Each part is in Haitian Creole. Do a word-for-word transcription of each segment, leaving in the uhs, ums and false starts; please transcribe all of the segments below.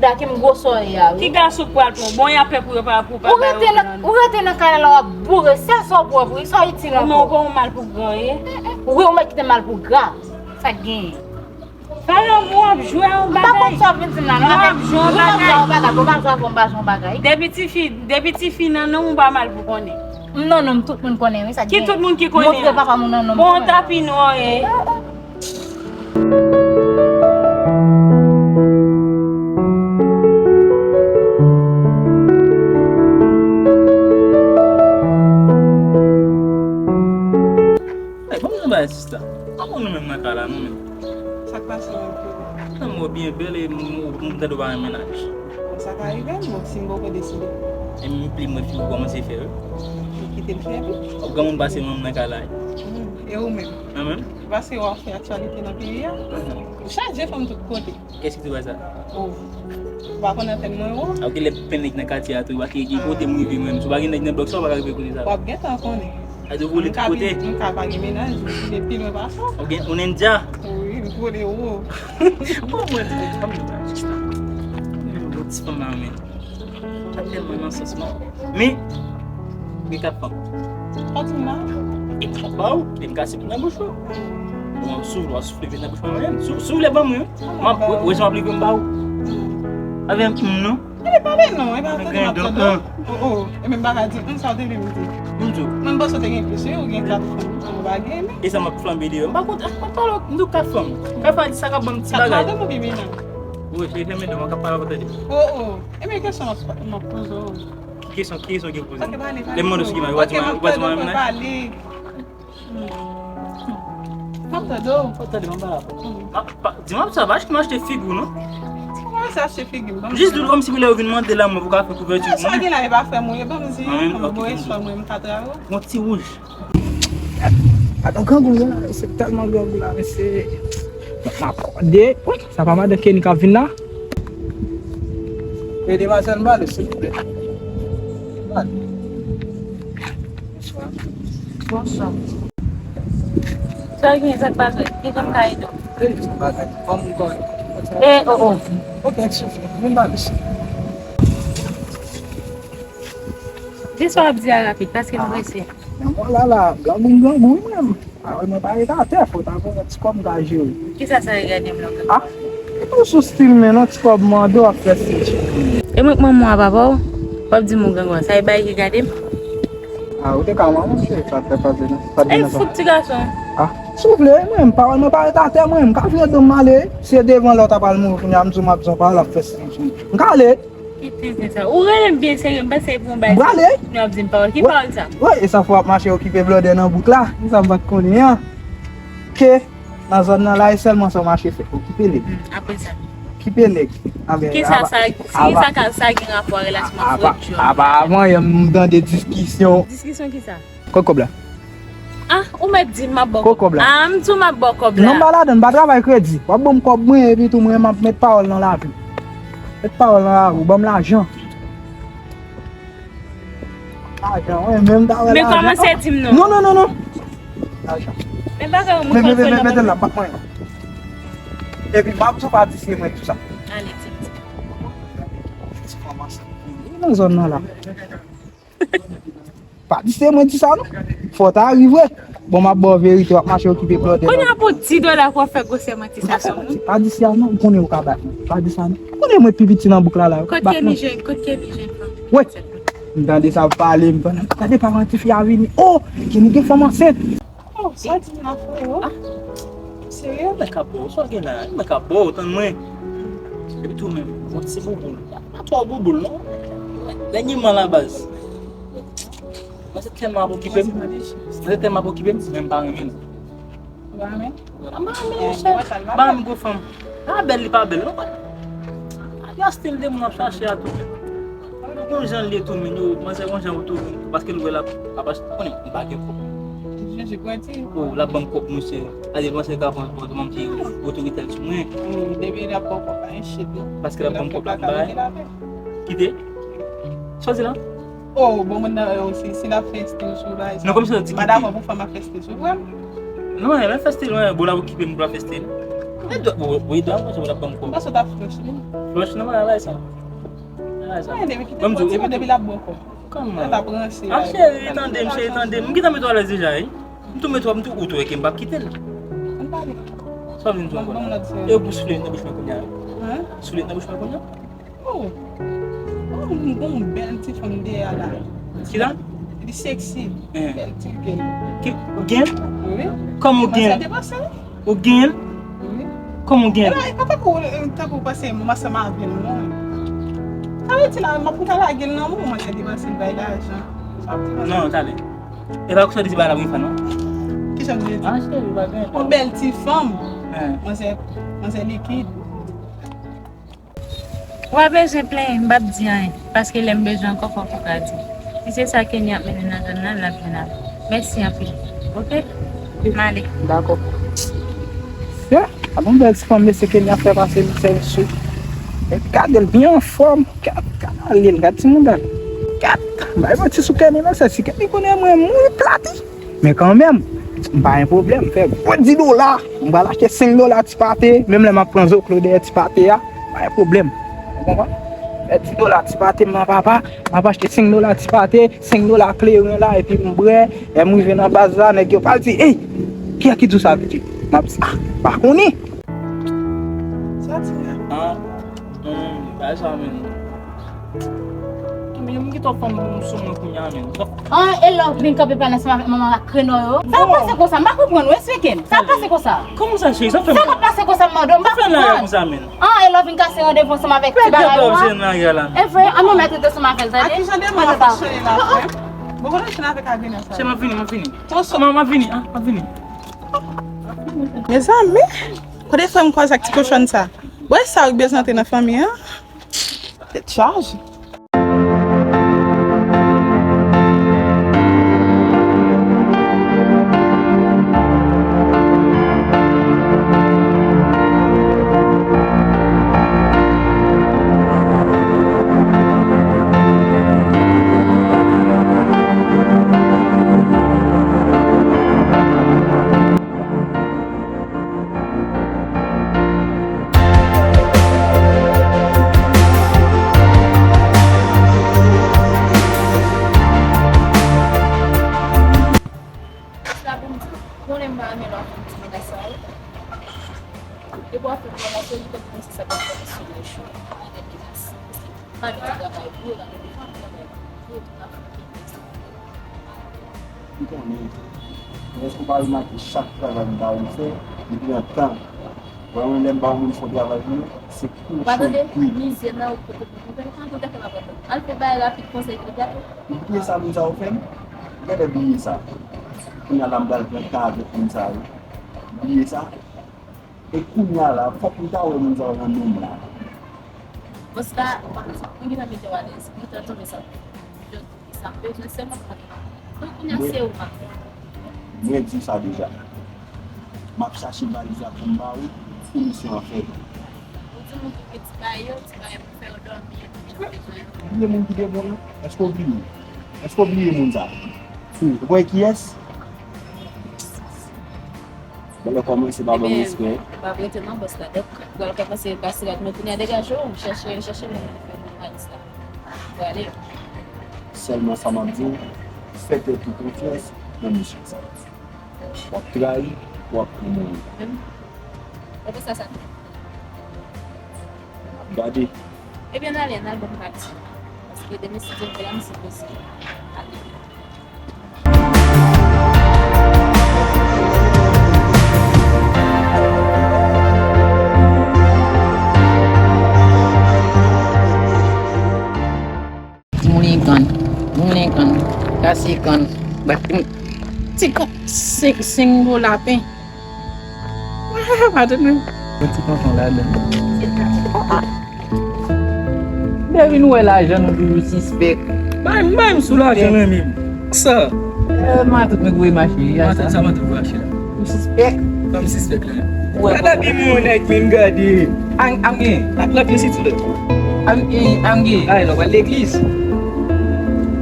Sa ki m gwosè w ye a, wi. Ki gason k pral pran w? Bon, y ap fè pou yo pa, pou pa ba yo pran. Ou rete nan, ou rete nan kay la, w ap boure. Sèl sa w pwòp, wi. Sa w itil ankò? Ou pa yon malpougra w ye. Ou, ou mèt kite malpougra. Sa k genyen? Pale m, w ap jwe yon bagay. M pa konn sa w vin di m la, non. W ap jwe yon bagay. Bon, m ap jwe yon bagay. Depi tifi, depi tifi nan non, ou pa mal pou konnen. M nan non, tout moun konnen, wi, sa k genyen. Ki tout moun ki konnen? Montre papa m ou nan non. Bon, tapinwa w ye. Ey, ban m nan bagay, sista. Kòman nou menm nan kay la, nou menm? Sa k pase menm, frè? Nan, mwen byen bèl e m, m, m tande w pa gen mennaj. Bon, sa ka rive, bon, si m poko deside. E m pli mwen fi ou kòmanse fè, wi. Ou kite l fè, wi. Ou granmoun pase mwen nan kay la, wi. Hmm, e ou menm? Mwen menm? Ou pa se w ap fè aktyalite nan peyi a? Chak je fanm tout kote. Kiyès ki te bay sa? Oh. Ou pa konn antèn mwen, wo? A, ou gen lè pen nèg nan katye a tou, pa gen kote m rive mwen menm. Si w pa gen nèg nan blòk sa, ou pa ka rive kote sa. W ap gentan konnen. A, di w vole tout kote. M ka pi, m ka pa gen mennaj, m vole pi lwen pase w. Ou gen, ou nendja. Wi, m vole wo. Bon, mwen di, fanm nan, jis la. Bon, ti fanm nan, men. Sa tèlman nan sans mwen. Men, gen kat fanm. Pa di m la. E m p ap ba ou, e m kase pou nan bouch ou. Ou ap soufle, w ap soufle vye nan bouch mwen menm. Si w, si w vle ban mwen, m ap, wè, wè jan w ap leve m ba ou. Avè m, non. Pale, pale non, e pa tande m ap tande w. Oh, oh, e menm pa ka di, hmm, sa w te vle m di. M di w. Mwen m panse w te gen plis, wi, ou gen kat fanm, ou pa gen, men. E sa m ap flanbe deyò. M pa konn, ah, m ap pale, m di w kat fanm. Kat fanm di sa k ap ban m ti bagay. Kat fanm, ou gen mennaj? Wi, se fèmen do, mwen k ap pale avè w tande. Oh, oh. E men kesyon m ap, m ap poze w. Ki kesyon, ki kesyon w gen poze m? Ok, pale, pale. Lè m mande w si w gen mennaj, ou pa di mwen, ou pa di mwen gen mennaj? M ap tande w. Ou tande m ap pale avè w. M ap pa, di m ap sa, pa achte m achte figi w, non. Kòman se achte figi m? Jis di l kòmsi pou lè yo vin mande lanmou pou ka fè kouvèti pou mwen. Sa gen la, e pa frè m ou ye, ban m di, kòm bon espwa mwen, m pa trayi w. Yon ti wouj. Adan grangou la, se tèlman grangou la, mesye. M ap kòde. Sa pa madan Kenny k ap vin la? E demwazèl, m pale, silvouplè. M pale. Bonswa. Bonswa. Sa w gen, sa k pase? Ki jan m ka ede w? Ey, ti bagay. Kòman w kòrèk? E, oh, oh. Ok, silvouplè. Vin pale isit. Di sa w ap di a rapid, paske m prese. Men mwen la la, grangou m grangou wi mwen. Pawòl mwen pa ret atè, fò w ta gon ti kòb m ka jere. Kisa sa regade m la? Ah, e pa sou stil men non, ti kòb mande w ap fè stil. E mwen k manman w a papa w, w ap di m ou grangou, sa e bagay ki gade m? Ah, ou te ka manman m, cheri, sa fè pa vle nan, pa vle nan sa. Ey, fout ti gason. Ah, souple, mwen, pawòl mwen pa ret atè, mwen, m ka vire do m ale, se devan lè w ta pral mouri, kounye a m di w m ap di w pawòl ap fè stil sou mwen. M ka ale. Ki tenten sa. Ou rele m byen serye, m panse se pou yon bagay. Brale. Nou ap di m pawòl. Ki pawòl sa? Wi, e sa fò w ap mache okipe blòdè nan bouk la. Ki sa m pa t konnen an? Ke nan zòn nan la, e sèlman sa w mache fè. Okipe nèg. Hmm, apre sa? Okipe nèg. Anben, kisa sa, kisa ka sa gen rapò a relasyon avè w? Apa, apa, apa, avan yè m tande diskisyon. Diskisyon kisa? Kot kòb la? Ah, ou mèt di m m ap ba w kòb la. Ah, m di w m ap ba w kòb la. Non, m pa ladann, m pa travay kredi. W ap ban m kòb mwen, epi tou mwen, m ap met pawòl nan lavi. Met pawòl nan lavi, ban m lajan. Lajan, wi, men m ta wè lajan. Men kòmanse di m non. Non, non, non, non. Lajan. Men bagay ou mwen konn fè nan mete l la, bat mwen. Epi m ap tou pa di se mwen tou sa. Ale, di m, di m. Ti kòmanse. Nan zòn nan la. Pa di se mwen di sa non. Fò w ta ri vre. Bon, m ap ba w verite, w ap mache okipe blòdè. Kounye a pou di dola pou w ap fè gwosè manti sa sou moun. Pa di sa non, ou konnen ou ka bat mwen. Pa di sa non. Ou konnen mwen pi piti nan bouk la la, yo ka bat mwen. Kot Kenny jwenn, kot Kenny jwenn fanm? Wi. M tande sa ap pale, m tande, tande paran tifi a vini. Oh, Kenny gen fanm ansent. Oh, sa di m la, frero? Ah, serye, mwen ka ba w, sa w gen la? Mwen ka ba w, tann mwen. Epi tou menm, yon ti bouboul. Pa twò bouboul non. Dènyèman la baz. Mwen se tèlman ap okipe m. Mwen se tèlman ap okipe m, men m pa renmen l. Ou pa renmen? M pa renmen l, monchè. M pa renmen gwo fanm. Pa bèl, li pa bèl non. Gen stil de moun ap chache a tou. Yon jan l ye tou, men yo, manzè yon jan ou tou, paske l wè l ap, ap achte, konnen, m pa gen kòb. Jeje pwenti. Oh, l ap ban m kòb, monchè. Gade, panse l ka pran, pran, pran ti otorite l sou mwen. Oh, depi l ap ba w kòb la, en shit, non. Paske l ap ban m kòb la, m bay. Kite. Sa w di la? Oh, bon, moun nan, oh, si, si l ap fè stil sou bagay sa. Non, kòmsi w di kite. M pa dakò pou fanm ap fè stil sou frè m. Non, men fè stil, wi, bon, l ap okipe m pou l ap fè stil. E dwa, wi, dwa mwen, se pou l ap ban m kòb. Mwen panse w t ap flòch li. Flòch nan mwen, bagay sa. Bagay sa. Mwen di w, epi depi l ap bon kòb. Kòman? Sa t ap ranse. Ah, cheri, tande m, cheri, tande m. M gentan met w alèz deja, wi. M tou met w, m tou, ou tou wè ke m p ap kite l. Ann pale. Sa w vin di ankò la? E pou soufle nan bouch mwen kounye a. Hein? Soufle nan bouch mwen kounye a? Oh. Oh, m gon bèl ti fanm dèyè la. Kisa? Li seksi. Hein. Bèl ti gèl. Ki, ou gen? Wi. Kòman ou gen? Sa te pase? Ou gen? Wi. Kòman ou gen? E pa, e pa tankou, tankou w panse m ansanm avè l, non. Sa vle di la, m ap kontan lage l nan men w, manzè te pase l bay lajan. Sa ap di konsa. Non, talè. E pa konsa w di bagay la pou yon fanm, non? Kisa m vle di? Ah, cheri, pa gen. Yon bèl ti fanm. Hein. Manzè, manzè likid. Ou pa bezwen plenyen, m p ap di anyen, paske lè m bezwen ankò, fòk ou ka di. Si se sa Kenny ap mennen nan zòn nan, l ap jwenn avè w. Mèsi anpil. Oke? M ale. Dakò. Sè, a bon bèl ti fanm mesye Kenny ap fè pase misye sou. E gade l byen anfòm. Gad, gad ale l, gad timoun gad. Gad, bay manti sou Kenny non, sè si Kenny konnen mwen mouri plat wi. Men kanmenm, m pa gen pwoblèm. Fè gwo dis dola. M pral achte senk dola ti pate. Menm lè m ap pran zoklo dèyè ti pate a, pa gen pwoblèm. Ou konprann? Fè dis dola ti pate m nan papa. M ap achte senk dola ti pate, senk dola kleren la, epi m bwè. Lè m rive nan baz la, nèg yo pral di, "Ey, kiyès ki di w sa, Vijay?" M ap di, "Ah, m pa konnen." Sa di la. Ah, hmm, bagay sa menm. Kòm yon moun ki twò fanm sou mwen kounye a menm. An, e lè w vin kanpe pale ansanm avèk manman ak kreno yo. Sa k ap pase konsa? M pa konprann, ou eksplike m. Sa k ap pase konsa? Kòman sa, cheri? Sa fè m. Sa k ap pase konsa, m mande w, m pa konprann. Sa fè m la konsa menm. An, e lè w vin kase randevou ansanm avèk ti bagay yo a. E vre, an nou mèt rete ansanm avè l, tande? Ak ki jan de moun ap mache la, frè? Bon, kote w jwenn avèk Agrina sa? Cheri, m ap vini, m ap vini. M ap vini, ah, m ap vini. Mezanmi, kote frè m kwaze ak ti kochòn sa? Bon, e sa w bezwen antre nan fanmi an? Tèt chaje. Sa pou m di, konnen m pa renmen lè w ap fè m ti bagay sa yo. Depi w ap fè m bagay sa yo, li konn kòmanse sa k ap fè m sou mwen cho. Anlè menas. M pa vin travay pou yo, la, depi m ap travay pou yo, m ap fè m bagay sa yo. M konnen. Men èske w pa remake chak travay m ta vin fè, li pran tan? Wè mwen lè m ba yon moun fon travay pou li, se kou cho li kwi. Mizè nan ou kote pou mwen. An tou ka fè m ap atann. Al fè bagay rapid konsa epi gade. Ou bliye sa moun sa yo fè m? Gade bliye sa. Kounye a la m pral pran ka avèk moun sa yo. Bliye sa. E kounye a la, fòk m ta wè moun sa yo nan menm la. Bòs la, m gentan mete w alèz. M gentan tonbe sa. Sa m bezwen sèlman pou mwen. Donk, kounye a se ou m ap tann. Mwen di w sa deja. M ap chache valiz la pou m ba ou, pou misyon an fèt. Ou di moun ki gen ti bagay yo, ti bagay pou fè yo dòmi, yo tout jan bezwen. Bliye moun ki te bon yo. Èske w bliye? Èske w bliye moun sa? Ou konnen kiyès? Bon, lè kòmanse pa ban m respè. Ebyen, m ap rete nan bòs la. Donk, pral kòmanse pase rad mwen kounye a, degaje w, chèche, chèche moun pou fè moun valiz la. Prale. Sèlman sa m ap di w, fè tèt ou konfyans nan misyon sa. W ap trayi, w ap pou mouri. Menm. Mwen konsa sa. N ap gade. Ebyen, n ale, n al ban m pati. Paske demen, si Dye vle, la, m sipoze ale. Moulen kann, moulen kann, kase kann, bat ti kòb senk, senk dola pen. Ah, pa tande. Yon ti tonton ladan. Depi nou wè lajan nou toujou sispèk. Bay m, bay m sou lajan nan men m. Sa. Eh, matant mwen voye mache, ya. Matant sa, matant voye mache la. Ou sispèk? Kòm sispèk la. Gade abi mwen nèg menm gade. Ang, ang gen. Ak lòt vin sitou lè. Ang, eh, ang gen. Ay, lò, pral legliz.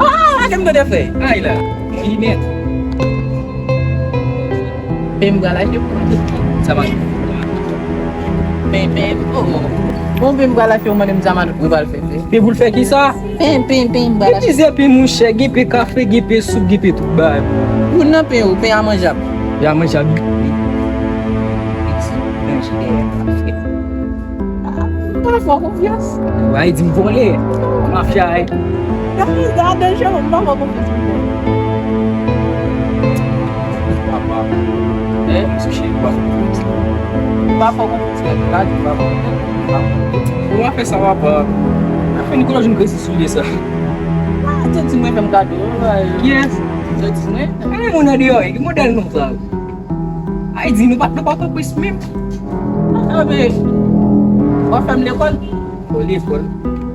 Ah, gade m gade frè. Ay la. Li nèt. Pe m pral achte pou mwen. Sa va. Pen, pen, oh. Bon, pen m pral achte, ou mande m sa matant mwen pral fè, fè. Pen pou l fè kisa? Pen, pen, pen m pral achte. Gen plizyè pen, monchè, gen pen kafe, gen pen soup, gen pen tout bagay. Pou nan pen yo, pen a manjab. Pen a manjab. Wi. Wi. Pen a manjab. M pa fè w konfyans. Ay, di m vòlè. Mafya, ay. Gade, gade, je, m pa fè w konfyans. Papa. Eh? M sou cheri, m pa fè w konfyans. M pa fè w konfyans, frè m. Gade, m pa fè w konfyans. Ou pa fè sa, papa. Afè Nicolas, jwenn kredi soulye sa. Ah, Jodi mwen fè m kado. Kiyès? Jodi mwen. Ann moun andeyò, ki modèl nonm sa yo? Ay, di nou pa t nan Pòtoprens menm. Ah, men, w ap fè m lekòl? Fè w lekòl?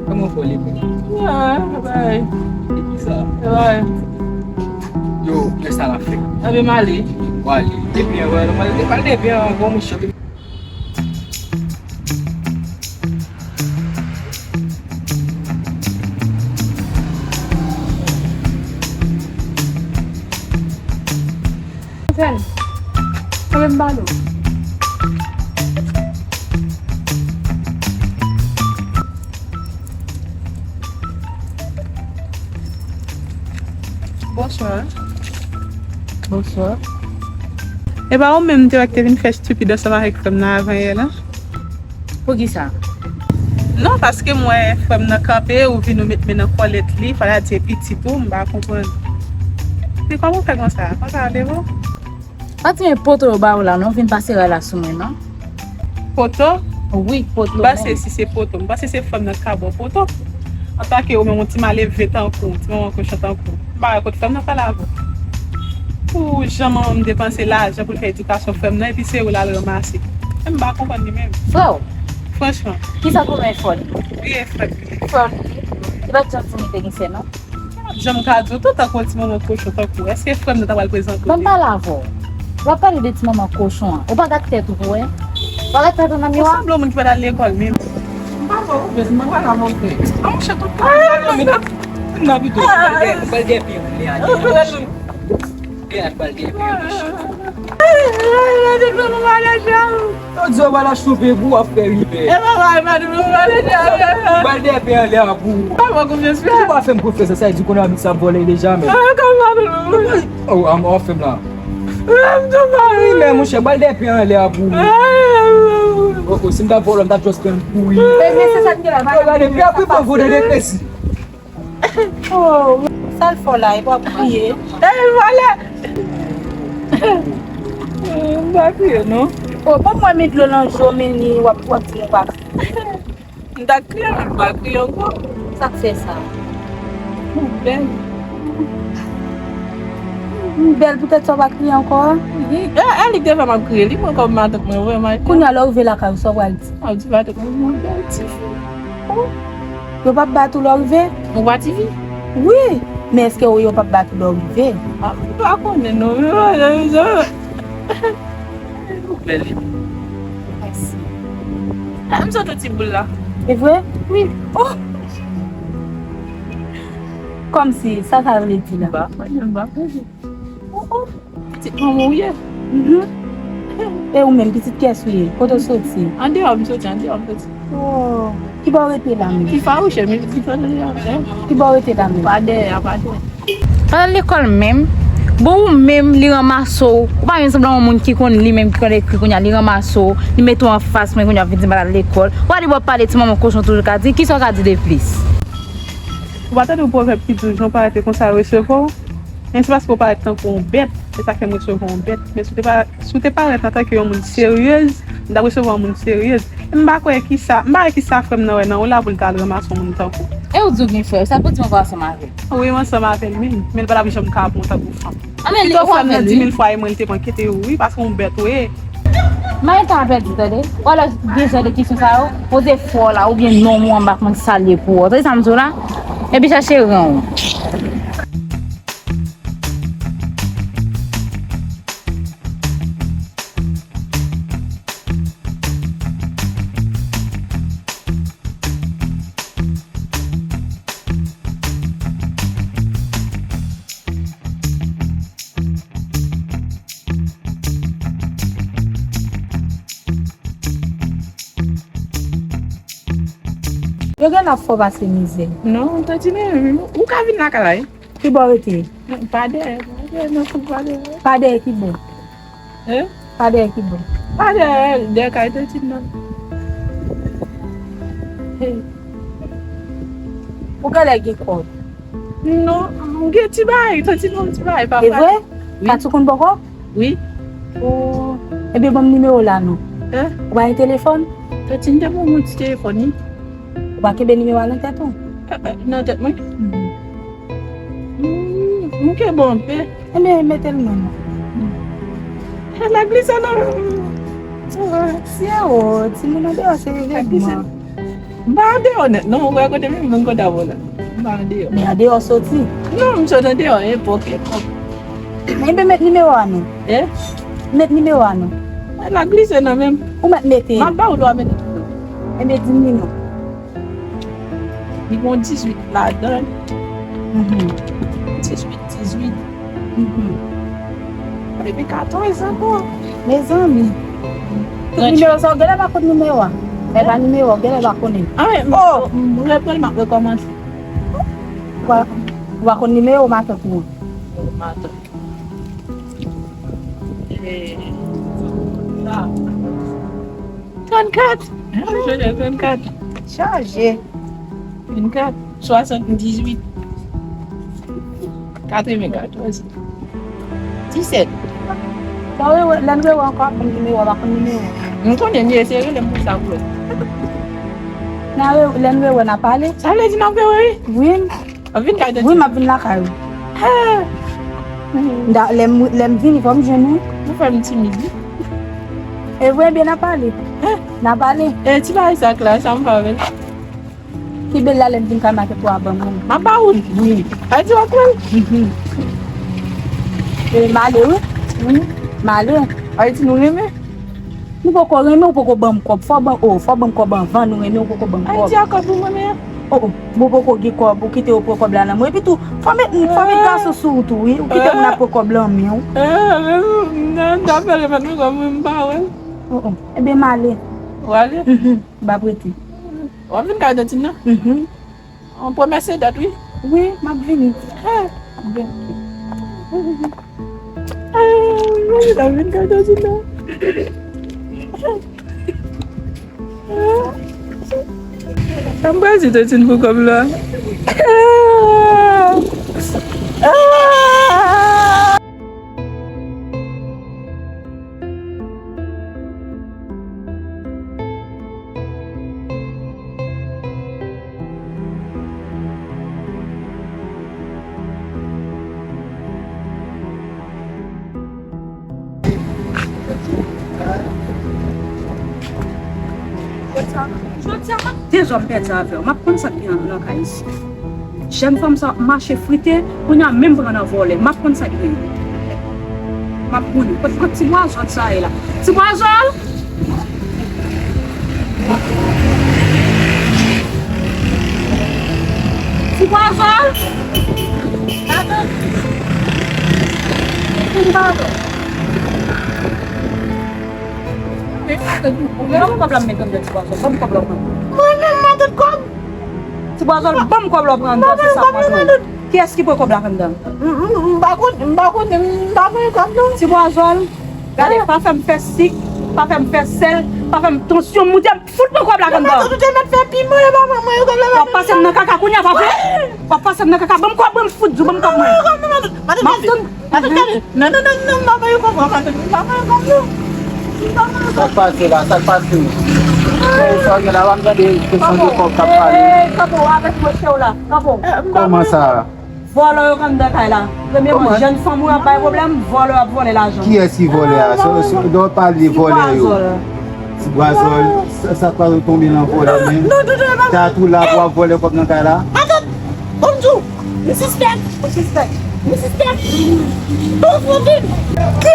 Kòman fè w lekòl? Ah, bay. E kisa? Bay. Yo, kiyès sa l ap fè? Anben, m ale. W ale. Depi an, w ale, w ale depi an, bon, mouche. Sèl. Kanmenm balo. Bonswa. Bonswa. E pa ou menm te wè ki te vin fè estipid ansanm avèk frè m nan avanyè la? Poukisa? Non, paske m wè frè m nan kanpe, ou vin ou met men nan kòlèt li, fò l a di se pitit ou, m pa konprann. Men kòman w fè konsa? Konsa ale bon? Pa di men poto yo ba ou la, non, vin pase ray la sou mwen, non. Poto? Wi, poto. M panse si se poto. M panse se frè m nan k ap ba w poto. Antanke ou menm yon ti malelve tankou w, ti manman kochon tankou w. M pa wè kot frè m nan pral avè w. Pou jan manman m depanse lajan pou l fè edikasyon frè m nan, epi se ou l al ranmase. Men m pa konprann li menm. Frè w? Franchman. Kisa pou mwen fò li? Wi, e frè m li ye. Frè w li ye? Li pa t janm di m li te gen sè, non? Jan m ka di w tou, tankou yon ti manman kochon tankou w, èske frè m nan ta pral prezante w? Ban m pale avè w. W ap pale de ti manman kochon an. Ou pa gad tèt ou pou wè? Ou pa gad tèt ou nan miwa? Ou sanble yon moun ki pa t al lekòl menm. M pa fè w konfyans, mwen pral avè w frè. An monchè, tout tan nan pito. Ou pral gen pi anlè a. Ou pral gen pi anlè a. Yo di yo pral achte yon pen pou w ap fè rive. Ou pral gen pen anlè a pou ou. Ou pa fè m konfyans, sa vle di konnen abit sa ap vòlè deja, men. Oh, an, an fè m la. Wi, men monchè, pral gen pen anlè a pou ou. Oh, oh, si m t ap vòlè, m t ap just pran l kouri. Yo gade, pi apre pran vodè de kresi. Oh, sa l fè w la, epi w ap kriye. E vòlè! M pa kriye, non. Oh, bon, mwen met dlo nan je w, men li, w ap, w ap di m ou pa kriye. M ta kriye, men m pa kriye ankò. Sa k fè sa? M bèl. M bèl, poutèt sa w pa kriye ankò a? E, e li k te fè m ap kriye, li pran kòb matant mwen, vrèman. Kounye a, lè w rive lakay ou, sa w pral di? M ap di matant mwen, m yon bèl tifi. Oh. Yo p ap bat ou lè w rive? Ou pa T V? Wi, men èske yo p ap bat ou lè w rive? Ah, m pa konnen non. Ou bèl wi. Mèsi. Ah, m sot yon ti boul la. E vre? Wi. Oh! Kòmsi, sa sa vle di la? M pa konnen, m pa konnen. Oh, oh. Pitit manman w ye. Mhm. E ou menm, pitit kiyès ou ye? Kote w soti? Andeyò m soti, andeyò m soti. Oh. Ki bò w rete la menm? Ki fawouche, men pitit fawouche. Ki bò w rete la menm? Pa dèyè, pa dèyè. Pa nan lekòl menm. Bon, ou menm, li ranmase w. Ou pa menm sanble yon moun ki konn li menm, ki konn ekri kounye a, li ranmase w, li mete w anfas mwen, kounye a w vin di m pa t al lekòl. Ou pa di w ap pale ti manman kochon toujou ka di, kisa w ka di de plis? Ou pa tande yon pwovèb ki di w, jan w parèt e konsa yo resevwa w? Men se paske w parèt tankou yon bèt, se sa k fè m resevwa yon bèt. Men si w te pa, si w te parèt antanke yon moun seryez, m t ap resevwa yon moun seryez. Men m pa kwè kisa, m pa wè kisa frè m nan wè nan ou la pou l ta al ranmase yon moun tankou w. E ou di w gen frè, sa pou di w ankò ansanm avè l? Wi, m ansanm avè l, men, men l pa t ap janm ka pran w tankou fanm. Pito frè m nan di mil fwa e mwen li te pran kite w, wi, paske w yon bèt ou ye. Mari sa pèdi, tande. Ou alò gen jan de kesyon sa yo, poze fò la, oubyen nonm ou an m pa konn sa l ye pou ou. Tande sa m di w la? Epi chache ran w. Yo gen ap fè w pase mizè. Non, Tantine, ou ka vin lakay la, wi. Ki bò w rete? Pa dèyè, pa dèyè, nan kout pa dèyè. Pa dèyè ki bò? Hein? Pa dèyè ki bò? Pa dèyè, dèyè kay Tantine nan. Hey. Ou genlè gen kòb. Non, m gen ti bagay, Tantine, m ti bagay, papa. E vre? Wi. Katou konn bòkò? Wi. Oh, ebyen, ban m nimewo w la non. Hein? Ou pa gen telefòn? Tantine te ban mwen ti telefòn, wi. Ou pa kenbe nimewo a nan tèt ou? Eh, eh, nan tèt mwen? Mhm. Hmm, m kenbe anpe. Ebyen, mete l non. E la glise nan. Sye o, timoun andeyò se evènman. M pa andeyò nèt, non, ou wè kote m, m kote avè w la. M pa andeyò. Men andeyò soti. Non, m sot andeyò, epòk, epòk. Men, ebyen, met nimewo a non. Eh? Met nimewo a non. E la glise nan men m. Ou mèt mete. M ap ba ou dwa mete. Ebyen, di m li non. Li gon dizuit ladan l. Mhm. Dizuit, dizuit. Mhm. Epi katòz ankò. Mezanmi. Tout nimewo sa, w genlè pa konn nimewo a. E pa nimewo, w genlè pa konnen. Ah, wi, oh! M reprann, m ap rekòmanse. Ou pa, ou pa konn nimewo matant ou an? Matant. Eh, sa. Trannkat. Trannkat. Chaje. Vennkat. Swasanndizuit. Katrevenkatòz. Disèt. Bon, wi, wi, lè n rewè ankò, konn nimewo, pa konn nimewo. M konnen, li eseye rele m pou sa, vre. N a re-, lè n rewè, n a pale. Sa vle di n ap rewè, wi? Wi. Ap vin kay Tantine? Wi, m ap vin lakay ou. Ah! M ta, lè m, lè m vini, fò m jwenn ou. Ou fè m timid, wi. E vre, byen, n a pale. Ah! N a pale. E ti bagay sa k la, sa m pa wè l. Kenbe l la, lè m vin kay maten pou a ban m. M ap ba ou l? Wi. Sa di w ap pran l? Mhm. E m ale, wi. Wi. M ale. Sa di nou renmen? Nou poko renmen, ou poko ban m kòb. Fò ban, oh, fò ban m kòb anvan nou renmen, ou poko ban m kòb. Ay, di a kòb ou renmen an? Oh, oh, mwen poko gen kòb, ou kite yo pran kòb la nan mwen. Epi tou, fò met, fò met gason sou ou tou, wi. Ou kite moun ap pran kòb lan men w. Ah, men m, nan, nan, fè remèt mwen kòb mwen, m pa wè l. Oh, oh. Ebyen, m ale. Ou ale? Mhm, m ap rete. W ap vin kay Tantine nan? Mhm. An premye se dat, wi. Wi, m ap vini. Ah. M ap vini. Ah, mwen, m ap vin kay Tantine nan. Ah. Sa m pral di Tantine pou kòb la? Ah. Ah. Jodi a, m ap dezòm pèdi avè w. M ap konn sa k gen nan kay isi. Jèn fanm sa ap mache frite, kounye a menm pran nan vòlè. M ap konn sa k gen. M ap konnen. Kot, kot ti bwazòl sa ye la? Ti bwazòl! Ti bwazòl! Atann! Vin ba mwen. Ban m kòb la m mete anndan, ti bwazòl. Ban m kòb la w pran. Mwen menm m pa tande kòb. Ti bwazòl, ban m kòb la w pran anndan, se sa m pran. Kiyès ki pran kòb la anndan? M, m, m pa konn, m pa konn, m pa pran kòb non. Ti bwazòl, gade, pa fè m fè sik, pa fè m fè sèl, pa fè m tansyon m moute, fout pran kòb la anndan. Yo mèt fè piman, yo pa pran mwen, yo kòb la. W ap pase m nan kaka kounye a, pa vre? W ap pase m nan kaka, ban m kòb mwen, m fout di w, ban m kòb mwen. M ap tann. Matant, gade. Non, non, non, non, m pa voye kòb, matant, m pa voye kòb, non. M pa voye kòb. Sa k pase la? Sa k pase? Sa w gen la, w ap gade kesyon de kòb k ap pale. Ey, kanpe w avèk mwen, chè w la. Kanpe w. Kòman sa? Vòlò yo k anndan kay la. Premyèman, jèn fanm ou ap bay pwoblèm, vòlò ap vòlè lajan. Kiyès ki vòlè a? Lè w pale de vòlè yo. Ti bwazòl, sa, sa pa tonbe nan vòlè, men. Tatou la pou ap vòlè kòb nan kay la. Atann! Ban m di w, m sispèk. Ou sispèk? M sispèk. Bon, bon, bon. Ki